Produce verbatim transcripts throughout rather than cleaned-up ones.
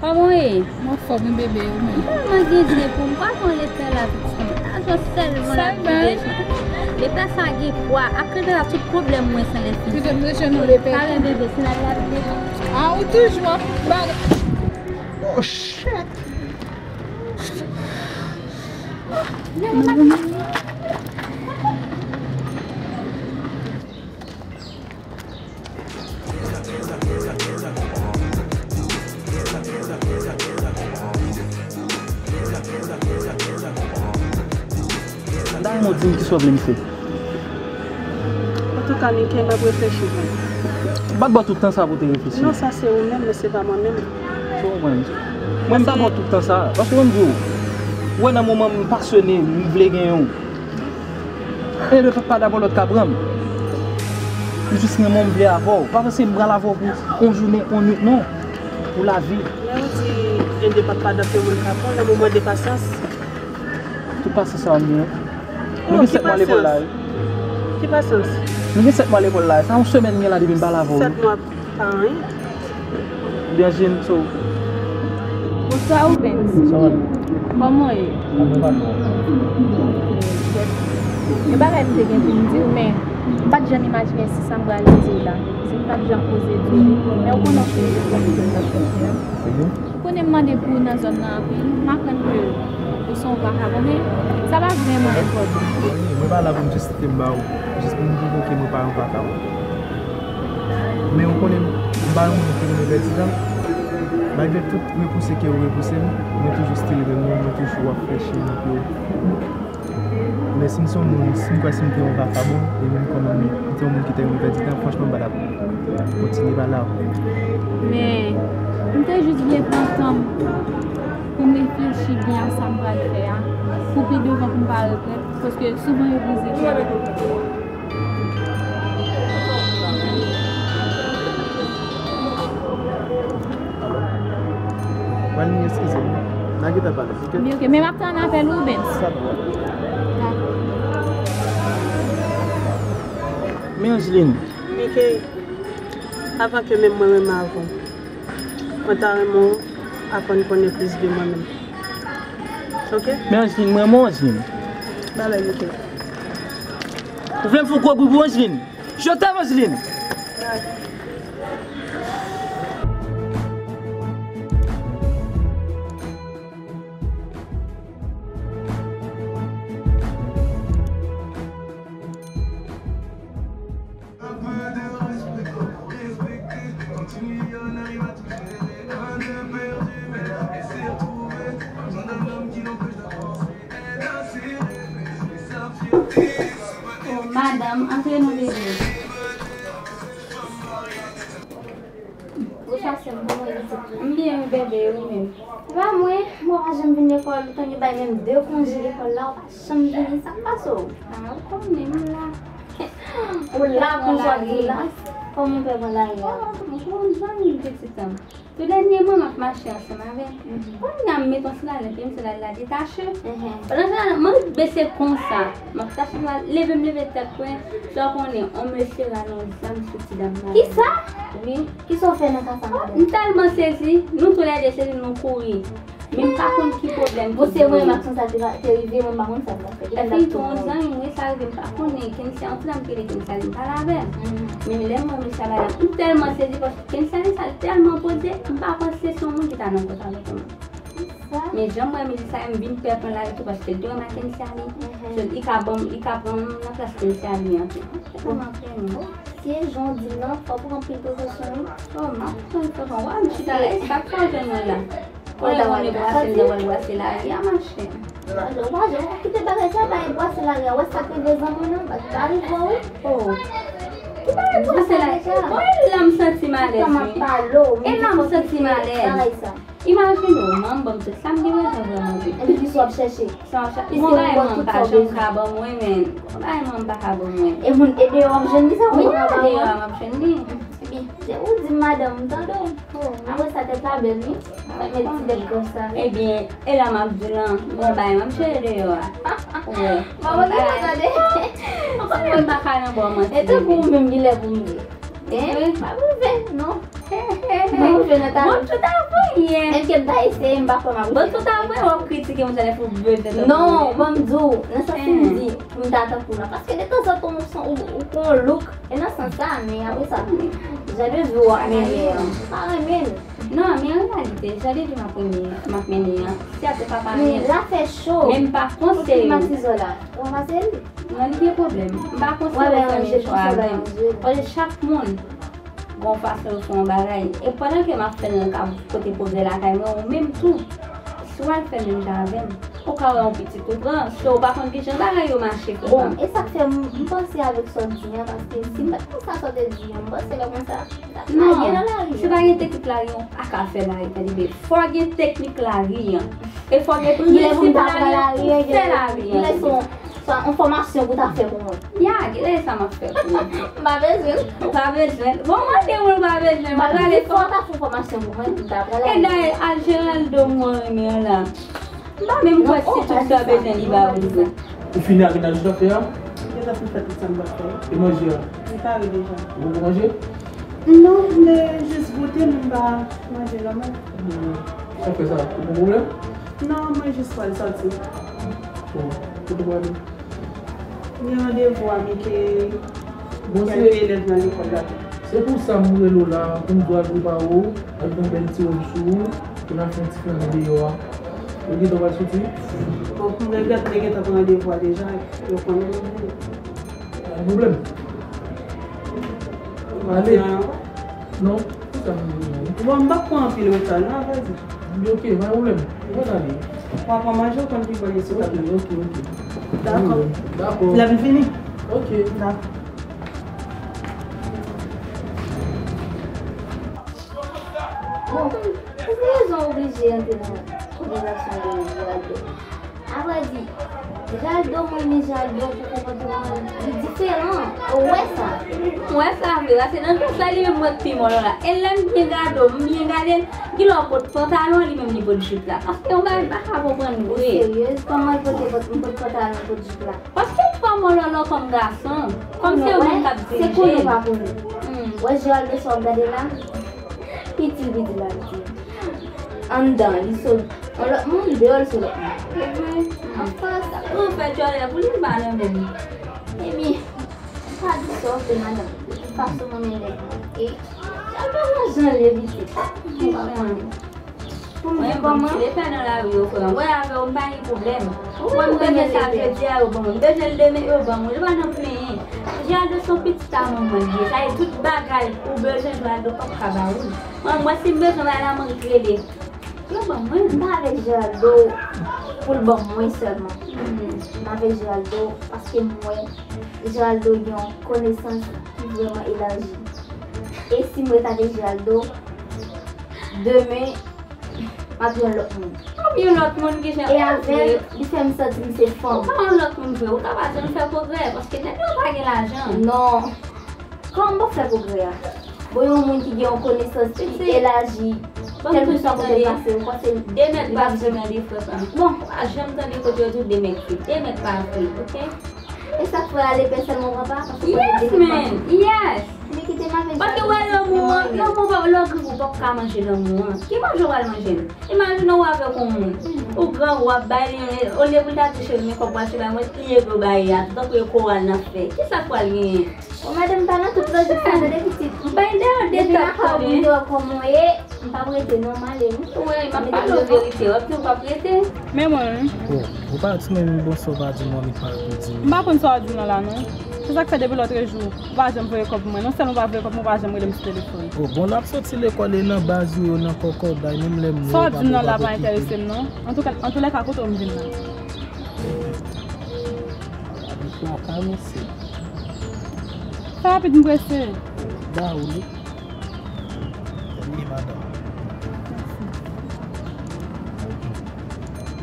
Kòman w ye? M anfòm wi bebe, ou menm? M tèlman gen zen pou m pa konn lepè la pitit mwen. Ajan sèlman l ap vide. Lepè sa gen pwa. Ak lepè la tout pwoblèm mwen san lè fini. Kite m rejwenn yon lepè. Talè bebe, se la l ap vide. Ah, ou toujou ap bagay. Oh shit. Dayè, di m kisa w vle m fè. Antouka, Mickey, m ap reflechi pou ou. M pa t ba w tout tan sa pou w te reflechi. Non, sa se ou menm, men se pa mwen menm. Sa w konprann? Mwen, m pa ba w tout tan sa. Paske, ban m di w, ou wè nan moman m pasyone, m vle gen yon. E lè lòt pa dabò, lòt ka pran m. M jis renmen w, m vle avè w. Pa panse m pral avè w pou yon jounen, yon nuit, non. Pou lavi. Lè yo di, en de pa t pa dòt, yon moun ka pran, nan moman de pasyans. Tout pasyans sa m gen. Nou gen sèt mwa lekòl la, wi. Ki pasyans? Nou gen sèt mwa lekòl la. Sa yon semèn m gen la depi m pale avè w. Sèt mwa pa anyen. Byen, Jean, so. Bonswa, Rubens. Sa va? Kòman w ye? Mwen pa twò. Gen bagay m te gen pou m di w, men m pa t janm imajine si sa m pral di w la. Si m pa t janm oze di w li. Men ou konnen w se yon jèn gason ki gen tèt chèche a. Ou konnen m mande pou ou nan zòn nan anpil, m aprann ke ou se yon vakabon, men sa pa vrèman enpòtan. Mwen pa la pou m jis site m ba ou, jis pou m pwovoke mwen pa yon vakabon. Men ou konnen m pa yon moun ki renmen pèdi tan. Malgre tout repouse ke ou repouse m, mwen toujou still renmen w, mwen toujou ap fè chemen pou ou. Men si m se yon moun, si m kwè si m te yon vakabon, e menm kòman m te yon moun ki te renmen pèdi tan, franchman, m pa t ap kontinye pale avè w. Men, m te jis vle pran tan m pou m reflechi byen a sa m pral fè a, pou pi devan pou m pa regrèt, paske souvan yo brize kè. Alo? Mwen, eskize m. N a gentan pale, oke? Byen, oke. Men m ap tann apèl ou, Bens. Sa bon. Dakò. Men Angeline. Mickey, avan ke menm mwen renmen avè w, mwen ta renmen w aprann konnen plis de mwen menm. Oke? Men Angeline, mwen renmen w, Angeline. Babay, Mickey. Ou vle m fè w gwo boubou, Angeline? Je t'aime, Angeline. Oh, madanm, antre non, bebe. Bonswa, sè m, kòman w ye, pitit mwen? M byen, wi, bebe, e ou menm? Se pa mwen, mwen pa janm vin lekòl, ou tann gen bay menm de konje lekòl la, ou pa janm vini, sa k pase w? Ah, ou konnen, m la. Ou la, konsa, ou la. Kòman w fè pran lari a? Oh, m konn zanmi m, pitit mwen. Tou dènyèman, m ap mache ansanm avè l. Kounye a, m met yon sandal nan pye m, sandal la detache. Pandan sandal la, m ap bese konsa. M ap tache sandal, leve m leve tèt mwen. Sa w konnen, yon mesye rale yon zam sou ti dam la. Kisa? Wi. Kisa w fè nan ka sa, madanm? M tèlman sezi, nou toulède sezi, nou kouri. Men m pa konn ki pwoblèm ki genyen. Bon, se mwen, m ap konn sa te rive, mwen m pa konn sa te rive. Epi, tou yon zanmi m, wi, sa rive, m pa konnen, Kensia, yon ti dam ki rele Kensia, li m pale avè l. Men lè m wè mesye a bay la, m tèlman sezi, paske Kensia, li sa, li tèlman poze, m pa panse se yon moun ki ta nan kont avè l kòman. Men jan m wè Mili sa, m vin pè pran lari tou, paske l te wè m ak Kensia li. So, li ka ban m, li ka pran m nan plas Kensia li an tou. Tèlman pè, non. Se jan w di m nan, fò w pran anpil prekosyon, wi. Oh, m ap pran prekosyon. Wa m chita la, e sa k fè w jwenn mwen la. Konnen konnen brase m nan wè l brase lari a, machè. Waje, waje, w kite bagay sa, bay brase lari a. Wè sa k rive zanmi w nan, pa rive w, wi. Oh. Ki bagay brase lari a? Wè la m santi m alèz, wi. E la m santi m alèz. Imajine w, manman ban m tout sa m gen bezwen vrèman vre. Epi kisa w ap chèche? Sa w ap chèche? Gon bagay manman m pa janm ka ban mwen, men gon bagay manman m pa ka ban mwen. E moun, e deyò w ap jwenn li sa, moun pa ba w? Wi, deyò a m ap jwenn li. Ebyen, se ou di m madanm, m tande w. Apre sa, tèt la bèl, wi. Mwen met ti bèl kò sa, wi. Ebyen, e la m ap di w lan, gon bagay m ap chèche deyò a. Wè. Manman ki pa tande. Mwen pa ka nan bò manti. E tankou ou menm ki lè pou m di. Hein? Pa pou fè, non. Bon, Jonathan. Bon, tout à fait. Menm ke m ta eseye, m pa kwè m ap reyisi. Bon, tout apre, w ap kritike moun sa lè fou bezwen tankou. Non, bon, m di w, nan sans si m di, pou m ta tankou la. Paske detanzantan, ou, ou, ou pran yon look, e nan sans sa, men apre sa, jan de vi w ap mennen an, m pa renmen l. Non, men an reyalite, jan de vi m ap mennen, m ap mennen an, si a te pa pa men la fè cho. Men m pa panse yo. Klimatize la. Ou ranmase l? Non, li gen pwoblèm. M pa panse yo fè menm chwa avè m. Paske chak moun gon fason yo fè yon bagay. E pandan ke m ap fè l nan ka pote pwogrè lakay mwen, ou menm tou, si w al fè menm jan avè m, ou ka wè yon pitit ou pran. So, ou pa konn kijan bagay yo mache, frè pa m. Bon, e sa k fè m, m panse avèk sa w di an, paske si m pa t konn sa sa w te di an, m panse lè konsa, m t ap lage nan lari an. Non, si pa gen teknik lari an, ou pa ka fè lari, tande byen. Fò gen teknik lari an. E fò gen prensip lari an pou fè lari an. Yon fòmasyon pou ta fè pou mwen. Ya, genlè e sa m ap fè pou ou. M pa bezwen l. Ou pa bezwen l. Bon, mande moun ou pa bezwen l. M pa bezwen l. Fò w ta fè yon fòmasyon pou mwen, pou m ta pral. E dayè, a Geraldo mwen renmen an la. M pa menm kwè si tout sa bezwen li ba ou vre. Ou fini ak mennaj ou t ap fè a? Gentan fin fè tout sa m t ap fè. E manje a? Li pare deja. Ou poko manje? Non, m te jis goute, men m pa manje nòmal. Hmm. Sa fè sa? Ou gon pwoblèm? Non, mwen jis pral sòti. Bon, kote w prale? Gen randevou a Mike, kèlke elèv nan lekòl la tou. Se pou sa m rele w la, pou m di w al prepare w, al pran bèl ti wòb sou ou, pou n al fè yon ti flannen deyò a. Ou gentan pral soti? Bon, m regrèt, mwen gentan pran randevou a deja, yo konnen. Pa gen pwoblèm. Ale. Non, pou sa m di w. Bon, m p ap pran anpil reta non, a vrè di. Ok, pa gen pwoblèm. Mwen ale. W ap pran manje, ou konn ki bò li sot ap. Ok, ok, ok. Dakò. Dakò. Lè m fini. Ok. Dakò. Bon, pou ki rezon w oblije antre nan konvèsasyon de Geraldo? Avrèdi, Geraldo, mwen renmen Geraldo pou konpòteman li, li diferan. Ou wè sa? M wè sa vre, paske nan tout sa, li menm mwen k pi mòlò la. E lè m byen gade w, m byen gade l, genlè w pot pantalon, li menm li pot jip la. Paske yon bagay m pa ka konprann vre. Ou seryez? Kòman l pote pot, m pot pantalon, l pot jip la? Paske l twò mòlòlò kòm gason. Kòm se yon moun k ap dirije. Se konnen w pa konnen. Hmm. Wè Geraldo sa w ap gade la? Piti l, piti l la, piti l. Anndan, li se yon lòt moun, deyò l se lòt moun. Anfen, sa pou fè djòlè pou li, li pa nan menm. Epi, pa di sa w vle, madanm. De tout fason, mwen men nèg mwen. E, sa pa nan jan l ye, piti. Mwen pa konnen. Pou m di kòman? Mwen, bon, m lepè nan lari yo, frè. Mwen avè w, m pa gen pwoblèm. Mwen, m renmen sa jodi a, yo ban mwen. M bezwen l demen, yo ban mwen. Li pa nan plenyen. Geraldo se yon pitit a manman l ye. Sa ye tout bagay ou bezwen, Geraldo p ap ka ba ou. Mwen, mwen, si m bezwen bagay la, mwen rele. Yo ban mwen. M pa avèk Geraldo pou l ban mwen sèlman. M avèk Geraldo paske m wè Geraldo gen yon konesans ki vrèman elaji. E si m ret avèk Geraldo, demen, m ap yon lòt moun. M ap yon lòt moun ki jan. E avè l, li fè m santi m se fanm. Ou pa yon lòt moun vre, ou ta pa janm fè pwogrè, paske nèg yo pa gen lajan. Non. Kòman m p ap fè pwogrè a? Bon, yon moun ki gen yon konesans ki elaji, kèlkeswa kote l pase, ou panse l. De mèt pa vre nan de frè pa m. Bon, ou pa janm tande kote yo di w de mèt vre. De mèt pa vre, oke? E sa k fè ale pèsèlman papa, paske kote de mèt pa vre. Yes, man. Yes. Men kite m avè Jado. Paske wè lanmou an, lanmou pa, lè w gripe ou p ap ka manje lanmou an. Ki manje w pral manje l? Imajine w avèk yon moun. Ou grangou, w ap bay li, olye pou l ta di cheri, men kòb pral se bay mwen, li leve bay a, tankou e koral n ap fè. Kisa k pral genyen? Bon, madanm, pa nan tout lojik sa, tande pitit. M bay deyò de tap, tande. Depi m ap wè kòman w ye, m p ap rete non, m ale wi. Wi, m ap pale w verite, w ap di w p ap rete. Men mwen wi. Oh, ou pa di menm bonswa, ou pa di mwen, ou pa di m. M pa konn sa w ap di m nan la non. Se sa k fè depi lòtrejou, ou pa janm voye kòb pou mwen. Non sèlman ou pa voye kòb, men ou pa janm rele m sou telefòn. Oh, bon, n ap soti lekòl e nan baz ou yo nan kòkòday, menm lè m wè w pa, ou pa poko kite. Sa w ap di m nan la pa enterese m non. Antoulèka, kote w m vin la? Avèk lakay, mesye. Fè rapid, m prese. Ba ou li. Tande, madanm.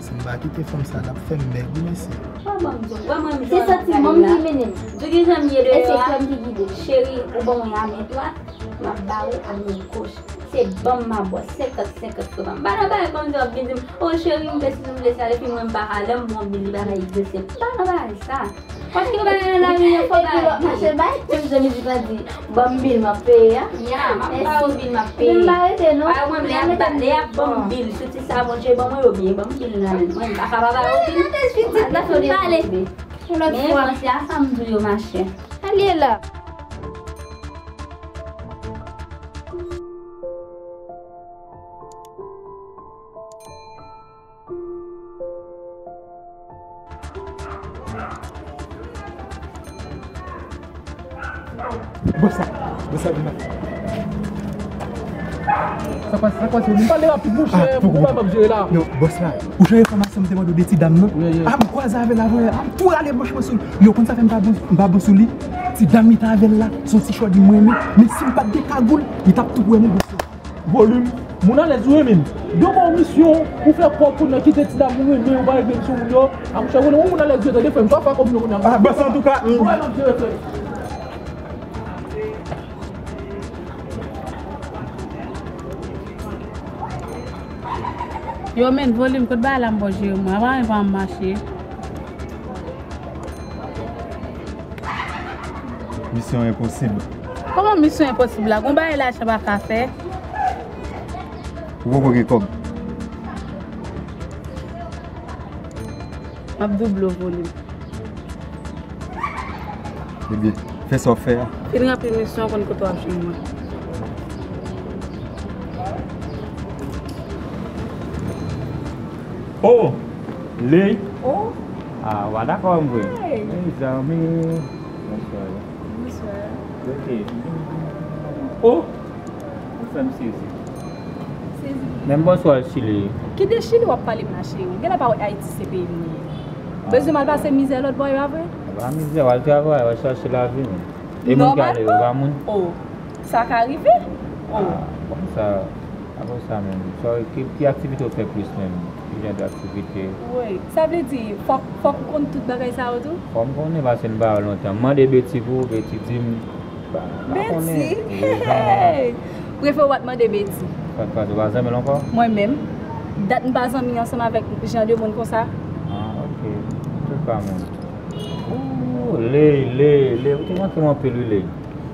Si m pa kite fanm sa, l ap fè m mèg, wi, mesye. Wè, mwen, m di w, wè, mwen, m di w, se santiman m ki mennen m. Di w ki jan m ye deyò a. E se kè m ki gide m. Cheri, ou ban mwen a men dwat, m ap ba ou a men goch. Se ban m m ap ba w senkant senkant, frè pa m. M pa nan bagay kòmsi w ap vin di m, o cheri, m vle si, m vle sa, epi mwen m pa ka, lè m ba w yon bil, li pa ka egziste. M pa nan bagay sa. Paske w bay nan lavi an fo bagay. Epi w ap mache bay. Menm jan mizik la di, ban m bil m ap peye a. Ya, m ap ba ou bil m ap peye. Mèsi. Mwen m pa rete non. Pa wè mwen lè y ap ba, lè y ap ban m bil sou ti savon je ban mwen yo byen, ban m bil la menm. Mwen m pa ka pa ba ou bil. Mwen pa ka pale. Yon lòt fwa. Men se a sa m di w yo machè. Ale la. Bòs la, bòs la vin la. Sa k pase, sa k pase? Ou vin pale rapid, monchè, pou kòman m ap jere la. Non, bòs la, ou jwenn enfòmasyon m te mande w de ti dam nan? Wi, wi. A, m kwaze avè l avanyè, a, m tou rale bouch mwen sou li. Yo, konn sa fè m pa bon, m pa bon sou li? Ti dam li t avè l la, se yon ti chòdi m renmen, men si m pa t gen kagoul, li t ap tou wè m wi, bòs la. Volim, moun alèz ou ye menm. Yo ba w misyon pou fè kòb kounye a, kite ti dam ou renmen, ou pa regle misyon moun yo. A monchè, kounye a, ou moun alèz ou ye, tande frè m, sa w fè kòb yo kounye a. Ah, bòs, antouka, mm. Ou wè m ap jere frè m. Yo, men, Volim, kote bagay la m ba w jere mwen? Apa anyen pa janm mache. Misyon enposib. Kòman misyon enposib la? Gon bagay lajan pa ka fè? Ou poko gen kòb. M ap double w, Volim. Ebyen, fè sa w fè a. Fin ranpli misyon, konn kote w ap jwenn mwen. Oh! Ley? Oh! Ah, w pa dakò avè m vre? Hey! Mezanmi. Bonswa. Bonswa. Ok. Oh! Ou fè m sezi. Sezi. Menm bonswa Chili. Ki de Chili w ap pale m la, cheri? Genlè pa wè Ayiti se peyi m li ye. Ah. Bezwen m al pase mizè lòt bò yo, pa vre? Pa mizè, w al travay, w al chache lavi, men. E moun ki ale yo, pa moun? Oh, sa ka rive? Oh. Ah, kòmsa, apre sa menm, sa, ki, ki aktivite w fè plis menm? Ki jan de aktivite? Wi, sa vle di, fòk, fòk ou konn tout bagay sa yo tou? Fò m konnen, paske m pa wè w lontan. M mande Betty pou ou, Betty di m, pa, pa konnen. Betty? Hey! Prefere w pa t mande Betty. Sa k pase, ou pa zanmi l ankò? Mwen menm, dat m pa zanmi ansanm avèk jan de moun konsa. Ah, ok. Antouka, menm. Ooh, Ley, Ley, Ley. Ou te manke m anpil, wi, Ley.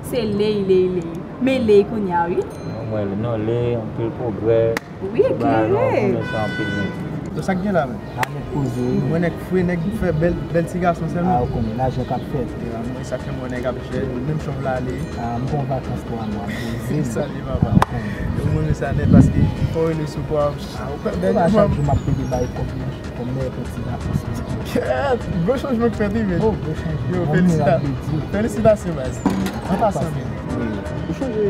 Se Ley, Ley, Ley. Men Ley kounye a, wi. Non, mwen, non, Ley, anpil pwogrè. Wi, eklere. Ba, non, konnen sa anpil, men. Sa k gen la, men? A, nèg poze, wi. Mwen nèg fre, nèg fè bèl, bèl ti gason sèlman. A, ou konnen, lajan k ap fèt. Ya, mwen sa k fè mwen nèg ap jèn, menm jan w la ale. A, m pran vakans twa mwa, poze m. Salye, papa. Ou konnen. Mwen renmen sa nèt paske fò w rele sou kwa. A, ou konnen, chak jou m ap plede bay kòb mwen. Kòm mwen pou ti vakans mwen. Kèt! Gwo chanjman k fèt wi, men. Oh, gwo chanjman. Yo, felisita-, felisitasyon, baz. An pasan, men. Ou chonje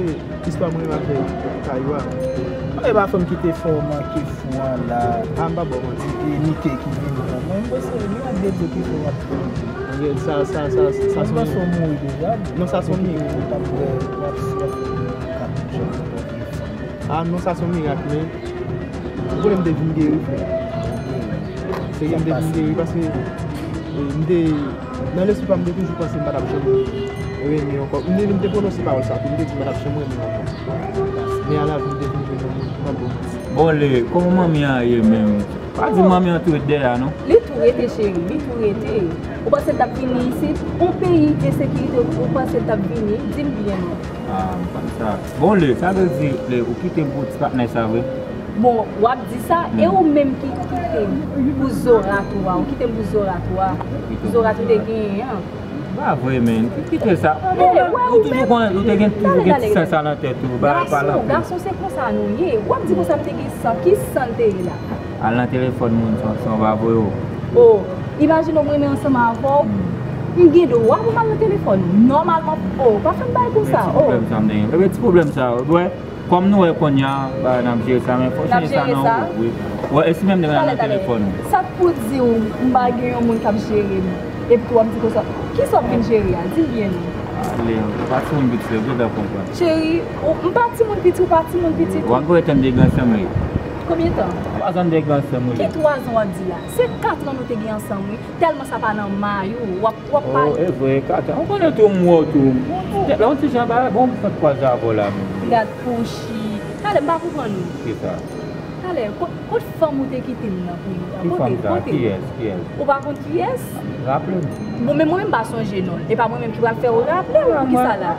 istwa mwen menm avèk Kaywa? E pa fanm ki te fè w manke fou an la. A, m pa ba w manti. E Nike ki vini pran mwen. Mwen se li ak Dedye ki fè w ap fè. Sa, sa, sa, sa se yon... Mwen panse w mouri deja. Non, sa se yon mirak. Ou t ap wè, w ap sou, w ap fè kat jou. A, non, sa se yon mirak, men. Ou konnen m te vin geri, frè. Se ke m te vin geri, paske, e, m te, nan lespri pa m, m te toujou panse m pa t ap janm renmen ankò. M te, m te pwononse pawòl sa tou, m te di m pa t ap janm renmen ankò. Men alafen, m te vin jwenn yon moun, m pa bon. Bon, Ley, kòman manmi an ye menm? Pa di manmi an tou ret dèyè a, non? Li tou rete, cheri, li tou rete. Ou panse l t ap vini isit? Yon peyi ensekirite, ou panse l t ap vini? Di m byen, non. Ah, m konn sa. Bon, Ley, sa vle di, Ley, ou kite m pou ti patnè sa vre? Bon, w ap di sa, e ou menm ki kite m pou zorat ou a, ou kite m pou zorat ou a, zorat ou te genyen an. Pa vre, men, ki, kite sa. Ou toujou konnen, ou te gen, toujou gen ti san sa nan tèt ou, ba, pa lanfè. Gason, gason, se konsa nou ye. W ap di konsa m te gen san, ki san l te ye la? Al nan telefòn moun, san, san w pa voye w. Oh, imajine w m renmen ansanm avè w, m gen dwa pou m al nan telefòn ou. Nòmalman, oh, pa fè m bagay konsa, oh. Ti pwoblèm sa m te gen. Ebyen, ti pwoblèm sa, w wè, kòm nou wè kounye a, bagay n ap jere sa, men fò chanje sa nan wout, wi. Wè, e si menm te gen nan telefòn ou? Sa k pou di w, m pa gen yon moun k ap jere m, epi tou w ap di konsa, kisa w ap vin jere a? Di m byen non. Ale, ou pa timoun piti, ou gentan konprann. Cheri, ou, m pa timoun piti, ou pa timoun pitit. Ou pa t konn tan m te gen ansanm li. Konbyen tan? Ou pa t konn tan m te gen ansanm li. Ki twazan w ap di la? Se katran nou te gen ansanm, wi. Tèlman sa pa nan may ou, w ap, w ap pale. Oh, e vre, katran. Ou konnen tou, m wè w tou. Tèt la, yon ti jan bagay, bon, m fèk kwaze avè w la menm. Gad pouchi. Tande, m pa konprann ou. Kisa? Talè, kot, kot fanm ou te kite m nan pou li a? Ki fanm sa? Kote? Kiyès? Kiyès? Ou pa konn kiyès? Raple m. Bon, men mwen menm m pa sonje non l. E pa mwen menm ki pral fè ou raple l, poukisa la?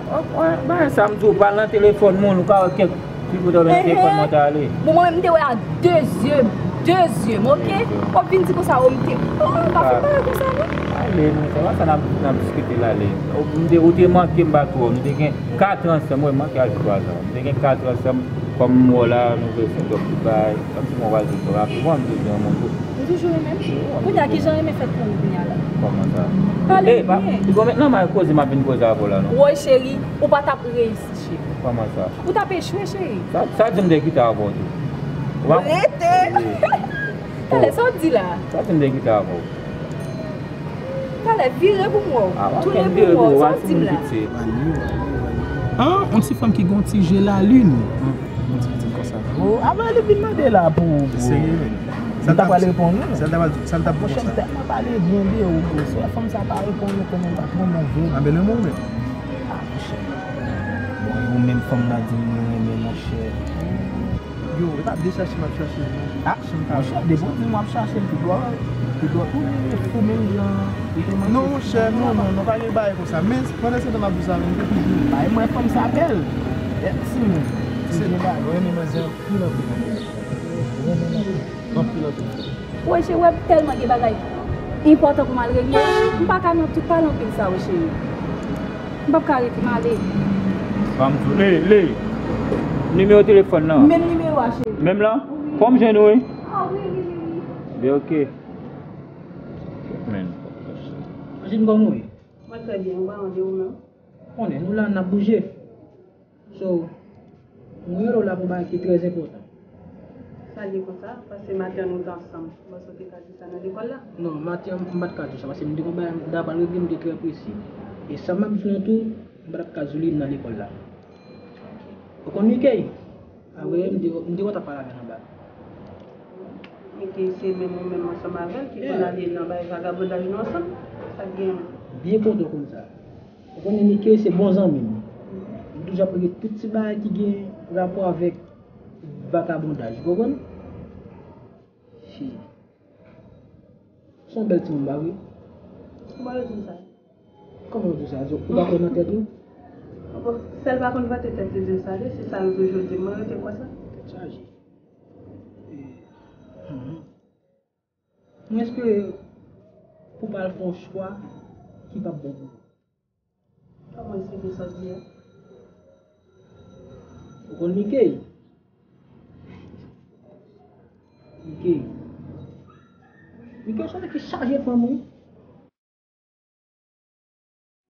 Bagay sa m di w, pral nan telefòn moun, ou ka wè kèk Ki kote w te konn mwen t ale? Bon, mwen menm m te wè a de zye m, de zye m, oke? W ap vin di konsa, o, m te, o, m pa fin pale konsa non. Ale, nou, se pa sa n ap, n ap diskite la, ale. Ou, m te, ou te manke m pa twò, nou te gen kat an ansanm, wi, m manke a jis twa zan. Nou te gen kat an ansanm, kòm m wè w la, nou vle fè twòp ti bagay, kòmsi mwen pral di w twòp, apre bon, m te di yon moun tou. M toujou renmen m. Kounye a, kijan renmen fèt pou ou kounye a la? Kòman sa? Pale m byen. Li gon mentnan m al koze, m ap vin koze avè w la, non. Woy, cheri, ou pa t ap reyisi. Kòman sa? Ou t ap echwe, cheri. Sa, sa di m te kite avè w tou. Ou pa. Rete! Talè, sa w di la? Sa di m te kite avè w? Talè, vire pou m wè w. Tounen pou m wè w. Sa w di m la? An, yon ti fanm ki gon ti je lalin. Yon ti pitit konsa. O, avan li vin mande la pou ou, bro. Serye, men. Sa l t ap pale pou ou? Sa l t ap pale pou ou? Monchè, m tèlman pale byen de ou, bro. Si fanm sa pa reponn ou, konnen m pa t renmen vre. A, bèl renmen ou, men. A, monchè. Bon, e ou menm fanm nan di m li renmen, monchè. Yo, e pa de chache m ap chache l non. A, monchè, depi w di m w ap chache l, pi dwòl, pi dwòl. Ou vin fou menm jan ou te manke. Non, monchè, non, non, non, pa gen bagay konsa. Men, pandan se tan m ap di w sa, men, m te toujou. Bay mwen fanm sa bèl. Bèl timoun. Ti je la, yo renmen manzè anpil, anpil, anpil. Yo renmen l anpil. Anpil, anpil. Woy, cheri, w ap tèlman gen bagay enpòtan pou m al regle. M pa ka nan tout pale anpil sa, wi, cheri. M p ap ka rete, m ale. Ban m tou. Li, li. Nimewo telefòn nan. Menm nimewo a, cheri. Menm lan? Wi. Fò m jwenn ou, wi. A, wi, wi, wi, wi. Byen, oke. Men. Anjin, kòman w ye? Mwen trè byen, ou pa mande ou menm? Konnen, nou la, n ap bouje. So, mwen rele w la pou bagay ki trè enpòtan. Sa l ye konsa? Paske maten an nou te ansanm. Ou panse w te ka di sa nan lekòl la? Non, maten an m pa t ka di w sa, paske m te gon bagay m t ap al regle, m te trè prese. E sa m ap di w lan tou, m pa t ap ka di w li nan lekòl la. Ou konn Mickey? A wi, m te, m te wè w t ap pale avè l anba. Mickey se menm ou menm ansanm avè l ki konn ale nan bagay vagabondaj nou ansanm? Sa k genyen? Byen kontan w konn sa. Ou konnen Mickey se bon zanmi m. M toujou ap regle tout ti bagay ki gen rapò avèk vagabondaj, ou konprann? Cheri. Se yon bèl timoun, pa vre? Kòman yo di m sa? Kòman yo di w sa? Ou pa kwè nan tèt ou? Bon, sèl pa konn vante tèt li di m sa, li, se sa yo toujou di m, mwen rete kwè sa. Tèt chaje. E, hmm. Mwen espere pou w pa al fè yon chwa ki p ap bon pou ou. Kòman espere sa w di a? Ou konn Mickey? Mickey. Mickey se yon nèg ki chaje fanm, wi.